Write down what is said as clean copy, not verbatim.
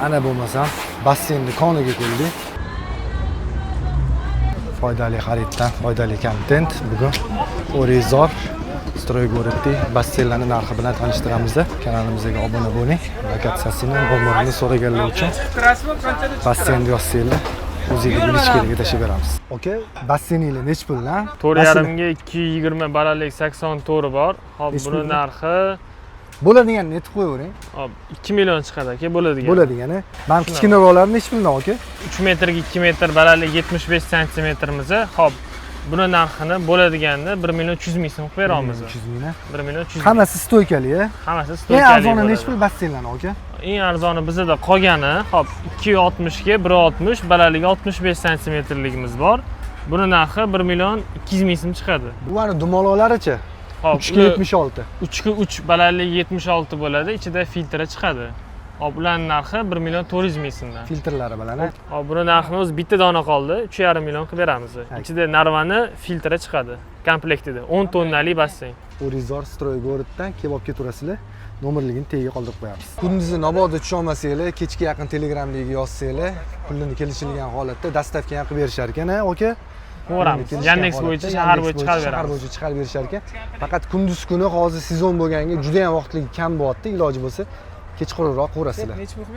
Ana bo'lmasam basseynni koniga keldik. Foydali xariddan foydali kontent. Bugun O'rezor "Стройгород" da basseynlarni narxi bilan tanishtiramiz. Kanalimizga obuna bo'ling. Lokatsiyasini, nomerini so'raganlar uchun basseynni yozsanglar, o'zingizga bilishga tashlab beramiz. Aka, basseyninglar nechi puldan? 4,5 ga 220 balandlik 84 bor. Hop, Nechi buni pul? narxi Bo'ladigan aytib qo'yavering. Hop, 2 million chiqadi, aka, bo'ladigan. Bo'ladigan. Man kichkinaroqlari nechi puldan, aka? 3 metrga 2 metr, balandlik 75 santimetrimiz. Hop, buni narxini bo'ladiganini 1 million 300 ming so'm qilib beramiz. 300 ming. 1 million 300 ming. Hammasi стойка li, a? Hammasi Eng стойка li arzoni bo'ladi. nechi pul basseynlarni, aka? Eng arzoni bizada qolgani, hop, 260 ga 160, balandligi 65 santimetrligimiz bor. Buni narxi 1 million 200 ming so'm chiqadi. Bu ani dumaloqlarichi? Hop, 3 ga 76. 3 ga 3, balandligi 76 bo'ladi, ichida filtri chiqadi. Hop, ularning narxi 1 million 400 ming so'mdan. Filtrlari bilan, a? Hop, buni narxini o'zi bitta dona qoldi, 3,5 million qilib beramiz. Ichida narvani filtri chiqadi. Komplektida 10 tonnali basseyn. O'rizor "Стройгород" dan kelib olib ketaverasizlar. Nomerligini tagiga qoldirib qo'yamiz. Kunduzi mabodo tusholmasanglar, kechki yaqin Telegramdagi yozsanglar, pulini kelishilgan holatda доставка ham qilib berishar ekan, a, aka? Ko'ramiz. Kelishgan Yandex holatda, bo'yicha, shahar Yandex bo'yicha chiqarib shahar beramiz. bo'yicha chiqarib berishar ekan. Faqat kunduz kuni hozir sezon bo'lganga juda ham vaqtligi kam bo'lyapti. Iloji bo'lsa, kechqurunroq ko'rasizlar. Nechi pul qilib